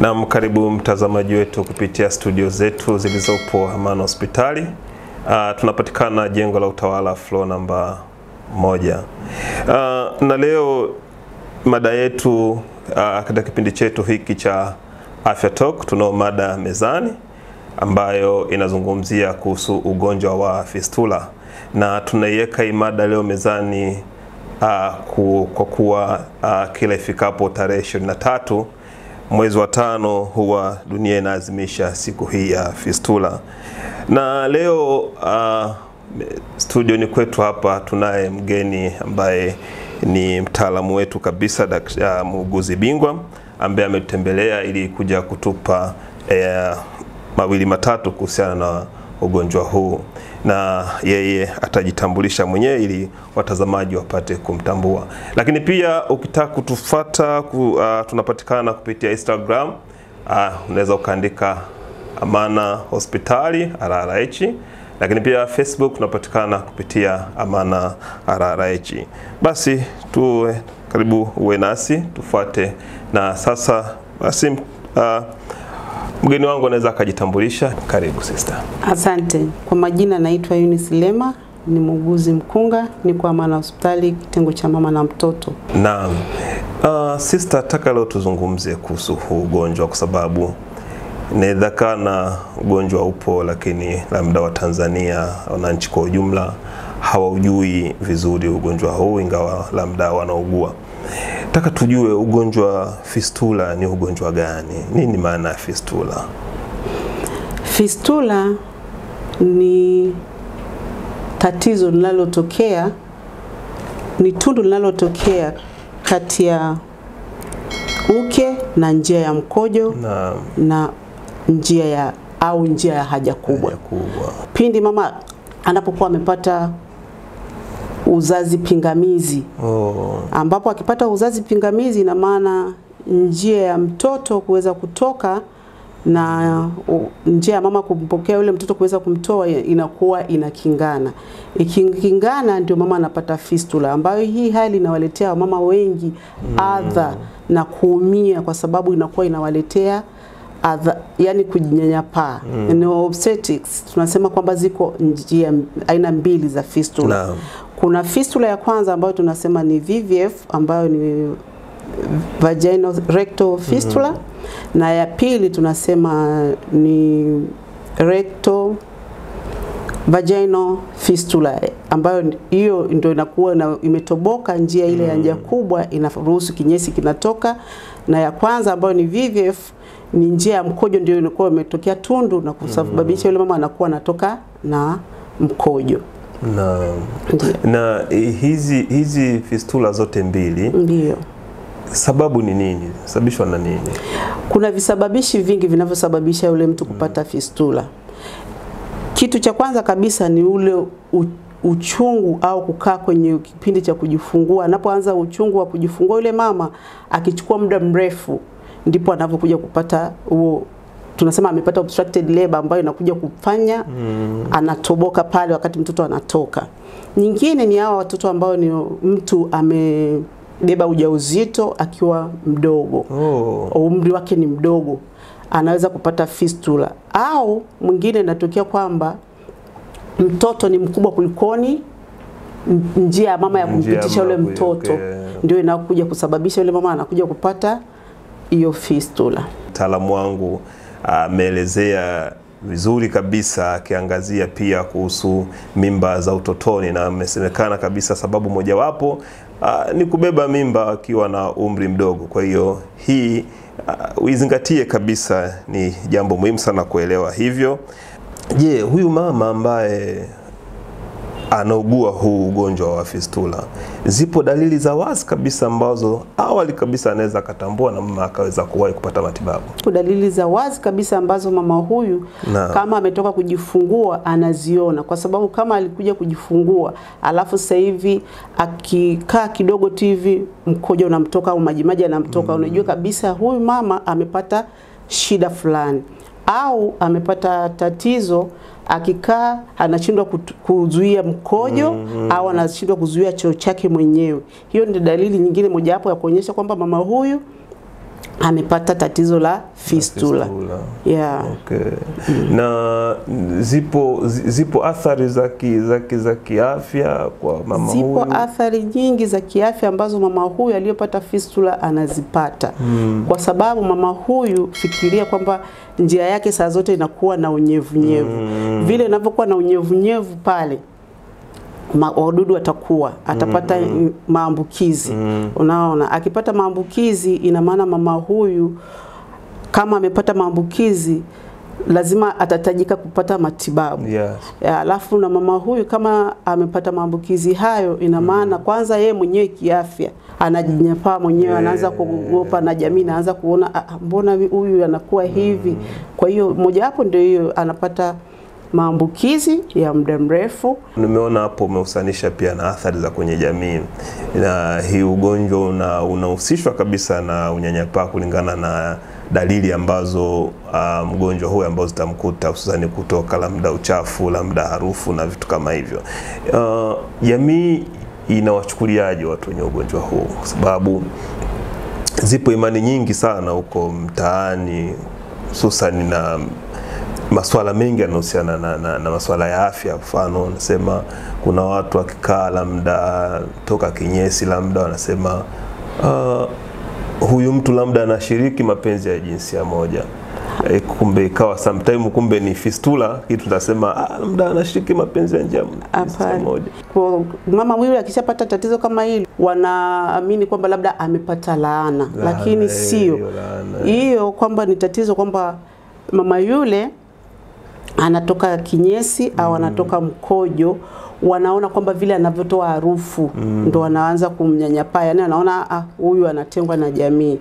Naam, karibu mtazamaji wetu kupitia studio zetu zilizopo Amana Hospitali. Tunapatikana jengo la Utawala floor namba 1. Na leo mada yetu katika kipindi chetu hiki cha Afya Talk, tunao mada mezani ambayo inazungumzia kuhusu ugonjwa wa fistula, na tunaiweka hii mada leo mezani kwa kuwa kila ifikapo tarehe 23 mwezi wa 5 huwa dunia inaazimisha siku hii ya fistula. Na leo studio ni kwetu hapa tunaye mgeni ambaye ni mtaalamu wetu kabisa, muuguzi bingwa ambaye ametembelea ili kuja kutupa mawili matatu kuhusiana na ugonjwa huu, na yeye atajitambulisha mwenyewe ili watazamaji wapate kumtambua. Lakini pia ukitaka kutufuata tunapatikana kupitia Instagram. Unaweza ukaandika Amana Hospitali RRH, lakini pia Facebook tunapatikana kupitia Amana RRH. Basi tuwe karibu, uwe nasi tufuate. Na sasa basi mgeni wangu anaweza akajitambulisha. Karibu sister. Asante. Kwa majina naitwa Eunice Lema, ni muuguzi mkunga, ni kwa Amana Hospitali kitengo cha mama na mtoto. Naam. Sister, taka leo tuzungumzie kuhusu huu ugonjwa kwa sababu inawezekana ugonjwa upo lakini labda wa Tanzania, wananchi kwa ujumla hawaujui vizuri ugonjwa huu, ingawa labda wanaugua. Taka tujue ugonjwa fistula ni ugonjwa gani? Nini maana ya fistula? Fistula ni tatizo linalotokea, ni tundu linalotokea kati ya uke na njia ya mkojo na njia ya au njia ya haja kubwa. Pindi mama anapokuwa amepata uzazi pingamizi. Ambapo akipata uzazi pingamizi ina maana njia ya mtoto kuweza kutoka na njia ya mama kumpokea yule mtoto kuweza kumtoa inakuwa inakingana. Ikingana ndio mama anapata fistula, ambayo hii hali inawaletea mama wengi adha na kuumia, kwa sababu inakuwa inawaletea adha, yani kujinyanyapaa. No, obstetrics tunasema kwamba ziko njia aina mbili za fistula. Kuna fistula ya kwanza ambayo tunasema ni VVF, ambayo ni vaginal rectal fistula, na ya pili tunasema ni rectal vaginal fistula, ambayo hiyo ndio inakuwa na imetoboka njia ile ya njia kubwa inaruhusu kinyesi kinatoka, na ya kwanza ambayo ni VVF ni njia ya mkojo ndio inakuwa imetokea tundu na kusababisha yule mama anakuwa anatoka na mkojo. Na hizi fistula zote mbili, ndio sababu ni nini? Sababishwa na nini? Kuna visababishi vingi vinavyosababisha yule mtu kupata fistula. Kitu cha kwanza kabisa ni ule uchungu au kukaa kwenye kipindi cha kujifungua. Anapoanza uchungu wa kujifungua yule mama akichukua muda mrefu ndipo anapokuja kupata huo, tunasema amepata obstructed labor, ambayo inakuja kufanya anatoboka pale wakati mtoto anatoka. Nyingine ni hawa watoto ambao ni mtu amebeba ujauzito akiwa mdogo. Umri wake ni mdogo, anaweza kupata fistula. Au mwingine inatokea kwamba mtoto ni mkubwa kulikoni njia ya mama ya kumpitisha yule mtoto, ndio inakuja kusababisha yule mama anakuja kupata hiyo fistula. Mtaalamu wangu ameelezea vizuri kabisa, akiangazia pia kuhusu mimba za utotoni, na amesemekana kabisa sababu mojawapo ni kubeba mimba akiwa na umri mdogo. Kwa hiyo hii uizingatie kabisa, ni jambo muhimu sana kuelewa hivyo. Je, huyu mama ambaye anaugua huu ugonjwa wa fistula, zipo dalili za wazi kabisa ambazo awali kabisa anaweza akatambua na mama akaweza kuwahi kupata matibabu? Dalili za wazi kabisa ambazo mama huyu kama ametoka kujifungua anaziona, kwa sababu kama alikuja kujifungua alafu sasa hivi akikaa kidogo tu hivi mkojo unamtoka au majimaji yanamtoka, unajua kabisa huyu mama amepata shida fulani au amepata tatizo. Akikaa anashindwa kuzuia mkojo au anashindwa kuzuia choo chake mwenyewe. Hiyo ndio dalili nyingine mojawapo ya kuonyesha kwamba mama huyu amepata tatizo la fistula. Yeah. Okay. Na zipo athari za kiafya kwa mama huyu? Zipo athari nyingi za kiafya ambazo mama huyu aliyopata fistula anazipata. Kwa sababu mama huyu, fikiria kwamba njia yake saa zote inakuwa na unyevunyevu. Vile inavyokuwa na unyevunyevu pale, wadudu watakuwa, atapata maambukizi. Unaona, akipata maambukizi ina maana mama huyu kama amepata maambukizi lazima atatajika kupata matibabu. Yes. Alafu na mama huyu kama amepata maambukizi hayo ina maana kwanza yeye mwenyewe kiafya anajinyapaa mwenyewe, anaanza kuogopa na jamii inaanza kuona mbona huyu anakuwa hivi. Kwa hiyo moja hapo ndio hiyo, anapata maambukizi ya muda mrefu. Nimeona hapo umehusanisha pia na athari za kwenye jamii, na hii ugonjwa unahusishwa kabisa na unyanyapaa kulingana na dalili ambazo mgonjwa huyu ambazo zitamkuta, hususan kutoka labda uchafu, labda harufu na vitu kama hivyo. Jamii inawachukuliaje watu wenye ugonjwa huu? Kwa sababu zipo imani nyingi sana huko mtaani, hususan na masuala mengi yanahusiana na masuala ya afya. Mfano wanasema kuna watu wakikaa labda toka kinyesi, labda wanasema huyu mtu labda anashiriki mapenzi ya jinsia moja. Kumbe ikawa sometime kumbe ni fistula, kitu tunasema labda anashiriki mapenzi ya jinsia moja. Kwa mama huyu akishapata tatizo kama hili wanaamini kwamba labda amepata laana, lakini sio hiyo, kwamba ni tatizo kwamba mama yule anatoka kinyesi au anatoka mkojo, wanaona kwamba vile anavyotoa harufu ndo wanaanza kumnyanyapaa, yani anaona huyu anatengwa na jamii.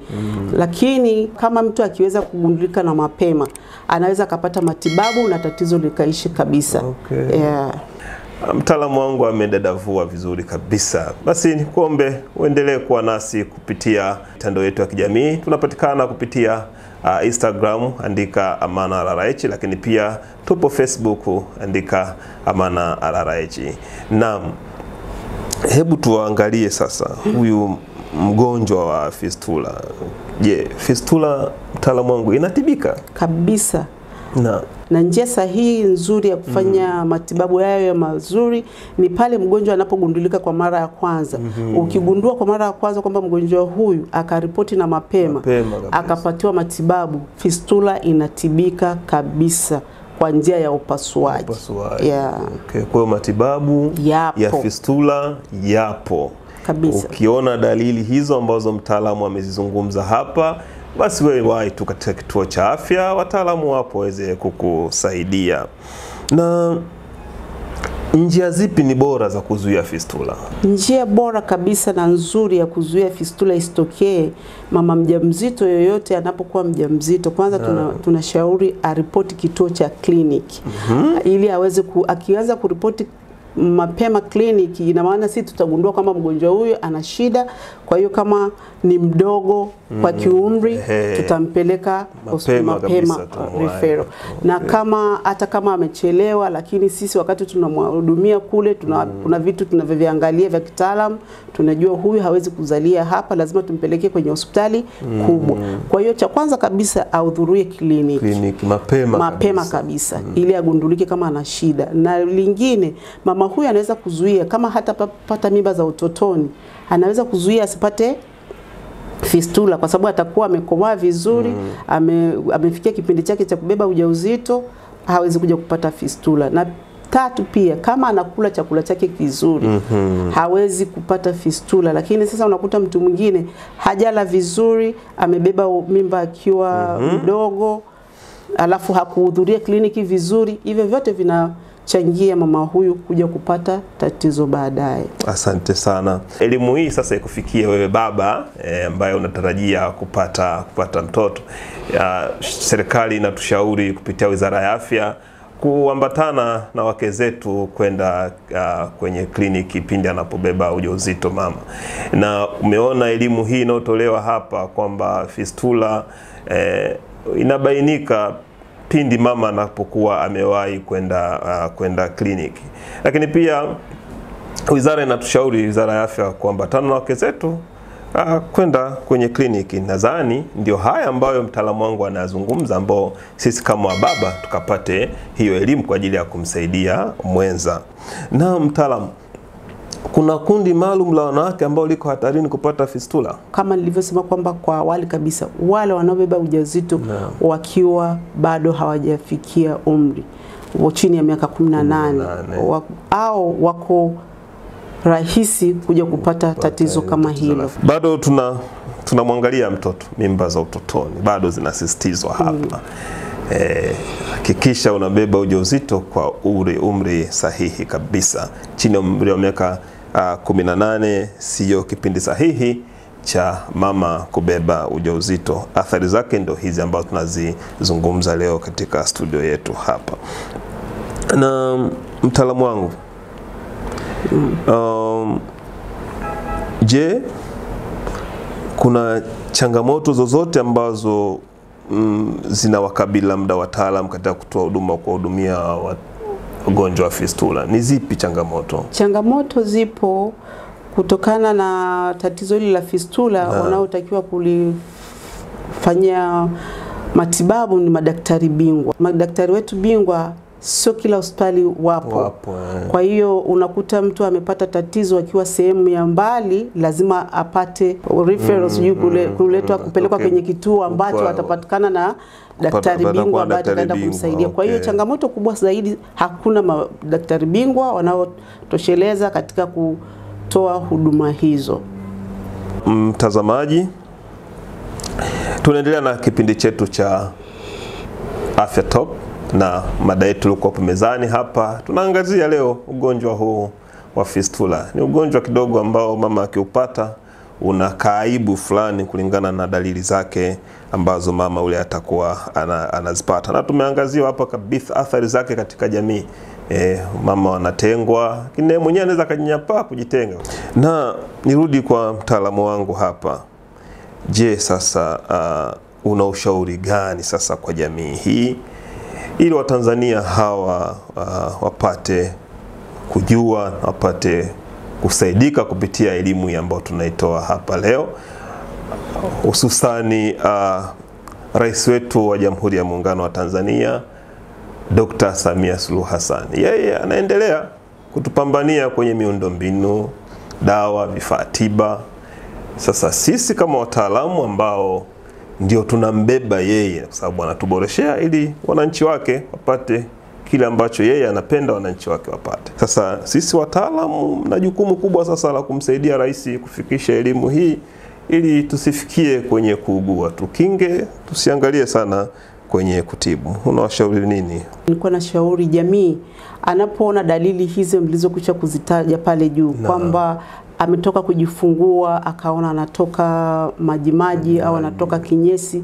Lakini kama mtu akiweza kugundulika na mapema anaweza akapata matibabu na tatizo likaishi kabisa. Okay. Yeah. Mtaalamu wangu amedadavua vizuri kabisa. Basi nikuombe uendelee kuwa nasi kupitia mitandao yetu ya kijamii. Tunapatikana kupitia Instagram, andika Amana RRH, lakini pia tupo Facebook, andika Amana RRH. Naam, hebu tuangalie sasa huyu mgonjwa wa fistula. Je, fistula mtaalamu wangu inatibika? Kabisa. Na njia sahihi nzuri ya kufanya matibabu hayo ya mazuri ni pale mgonjwa anapogundulika kwa mara ya kwanza. Ukigundua kwa mara ya kwanza kwamba mgonjwa huyu akaripoti na mapema akapatiwa matibabu, fistula inatibika kabisa kwa njia ya upasuaji. Yeah. Okay. Kwa matibabu yapo ya fistula yapo kabisa. Ukiona dalili hizo ambazo mtaalamu amezizungumza hapa, basi wewe wahi tu katika kituo cha afya, wataalamu wapo waweze kukusaidia. Na njia zipi ni bora za kuzuia fistula? Njia bora kabisa na nzuri ya kuzuia fistula isitokee, mama mjamzito yoyote anapokuwa mjamzito, kwanza tunashauri aripoti kituo cha kliniki. Ili aweze akianza kuripoti mapema kliniki, ina maana sisi tutagundua kama mgonjwa huyu ana shida. Kwa hiyo kama ni mdogo kwa kiumri tutampeleka mapema referral. Na kama hata kama amechelewa, lakini sisi wakati tunamhudumia kule kuna vitu tunavyoviangalia vya kitaalamu, tunajua huyu hawezi kuzalia hapa, lazima tumpeleke kwenye hospitali kubwa. Kwa hiyo cha kwanza kabisa ahudhurie kliniki mapema kabisa ili agundulike kama ana shida. Na lingine, mama huyu anaweza kuzuia kama hata pata mimba za utotoni, anaweza kuzuia asipate fistula kwa sababu atakuwa amekomaa vizuri, amefikia kipindi chake cha kubeba ujauzito, hawezi kuja kupata fistula. Na tatu pia, kama anakula chakula chake kizuri hawezi kupata fistula. Lakini sasa unakuta mtu mwingine hajala vizuri, amebeba mimba akiwa mdogo, alafu hakuhudhuria kliniki vizuri, hivyo vyote vinachangia mama huyu kuja kupata tatizo baadaye. Asante sana. Elimu hii sasa ikufikie wewe baba ambaye unatarajia kupata mtoto. Serikali inatushauri kupitia Wizara ya Afya kuambatana na wake zetu kwenda kwenye kliniki pindi anapobeba ujauzito mama. Na umeona elimu hii inayotolewa hapa kwamba fistula inabainika pindi mama anapokuwa amewahi kwenda kliniki. Lakini pia wizara inatushauri, Wizara ya Afya, kuambatana na wake zetu kwenda kwenye kliniki. Nadhani ndio haya ambayo mtaalamu wangu anazungumza, ambao sisi kama baba tukapate hiyo elimu kwa ajili ya kumsaidia mwenza. Na mtaalamu, kuna kundi maalum la wanawake ambao liko hatarini kupata fistula? Kama nilivyosema kwamba kwa awali kabisa, wale wanaobeba ujauzito wakiwa bado hawajafikia umri chini ya miaka 18 au wako rahisi kuja kupata tatizo kama hilo. Bado tunamwangalia mtoto, mimba za utotoni bado zinasisitizwa hapa. Hakikisha unabeba ujauzito kwa umri sahihi kabisa. Chini ya umri wa miaka 18 sio kipindi sahihi cha mama kubeba ujauzito. Athari zake ndo hizi ambazo tunazizungumza leo katika studio yetu hapa. Na mtaalamu wangu, je, kuna changamoto zozote ambazo zinawakabili labda wataalamu katika kutoa huduma kuwahudumia wagonjwa wa fistula? Ni zipi changamoto? Changamoto zipo kutokana na tatizo hili la fistula. Wanaotakiwa kulifanyia matibabu ni madaktari bingwa. Madaktari wetu bingwa sio kila hospitali wapo. Kwa hiyo unakuta mtu amepata tatizo akiwa sehemu ya mbali, lazima apate referral, kuletwa kupelekwa kwenye kituo ambacho atapatikana na daktari bingwa ambaye ataenda kumsaidia. Kwa hiyo changamoto kubwa zaidi, hakuna madaktari bingwa wanaotosheleza katika kutoa huduma hizo. Mtazamaji, tunaendelea na kipindi chetu cha Afya Talk, na mada yetu ilikuwa hapo mezani hapa. Tunaangazia leo ugonjwa huu wa fistula. Ni ugonjwa kidogo ambao mama akiupata una kaibu fulani kulingana na dalili zake ambazo mama ule atakuwa anazipata. Na tumeangazia hapa kabisa athari zake katika jamii. Mama anatengwa, lakini mwenyewe anaweza kujinyanyapaa, kujitenga. Na nirudi kwa mtaalamu wangu hapa. Je, sasa una ushauri gani sasa kwa jamii hii ili Watanzania hawa wapate kujua, wapate kusaidika kupitia elimu ambayo tunaitoa hapa leo, hususani Rais wetu wa Jamhuri ya Muungano wa Tanzania Dr. Samia Suluhu Hassan? Yeye anaendelea kutupambania kwenye miundombinu, dawa, vifaa tiba. Sasa sisi kama wataalamu ambao ndio tunambeba yeye, kwa sababu anatuboreshea ili wananchi wake wapate kile ambacho yeye anapenda wananchi wake wapate. Sasa sisi wataalamu na jukumu kubwa sasa la kumsaidia rais kufikisha elimu hii ili tusifikie kwenye kuugua, tukinge, tusiangalie sana kwenye kutibu. Unawashauri nini? Nilikuwa nashauri jamii anapoona dalili hizo mlizokwisha kuzitaja pale juu, kwamba ametoka kujifungua akaona anatoka majimaji au anatoka kinyesi,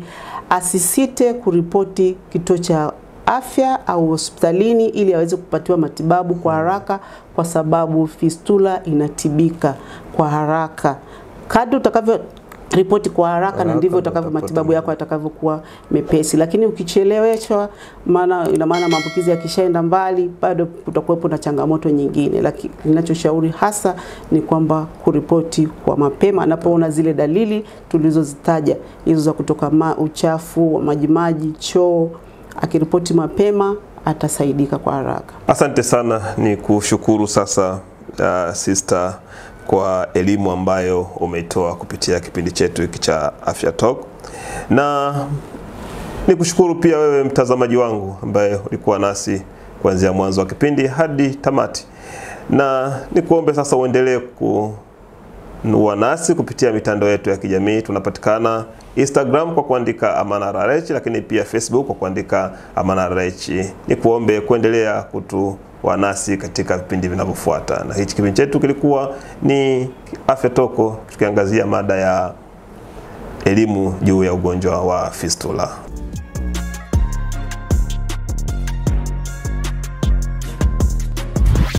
asisite kuripoti kituo cha afya au hospitalini ili aweze kupatiwa matibabu kwa haraka, kwa sababu fistula inatibika kwa haraka. Kadri utakavyo ripoti kwa haraka na ndivyo utakavyo matibabu yako yatakavyokuwa mepesi. Lakini ukicheleweshwa, maana ina maana maambukizi yakishaenda mbali bado kutakuwepo na changamoto nyingine. Lakini ninachoshauri hasa ni kwamba kuripoti kwa mapema anapoona zile dalili tulizozitaja hizo za kutoka uchafu, majimaji, choo, akiripoti mapema atasaidika kwa haraka. Asante sana, ni kushukuru sasa sister kwa elimu ambayo umeitoa kupitia kipindi chetu hiki cha Afya Talk. Na nikushukuru pia wewe mtazamaji wangu ambaye ulikuwa nasi kuanzia mwanzo wa kipindi hadi tamati. Na nikuombe sasa uendelee kuwa nasi kupitia mitandao yetu ya kijamii. Tunapatikana Instagram kwa kuandika Amana RH, lakini pia Facebook kwa kuandika Amana RH. Nikuombe kuendelea kutuwa nasi katika vipindi vinavyofuata. Na hichi kipindi chetu kilikuwa ni Afya Talk, tukiangazia mada ya elimu juu ya ugonjwa wa fistula.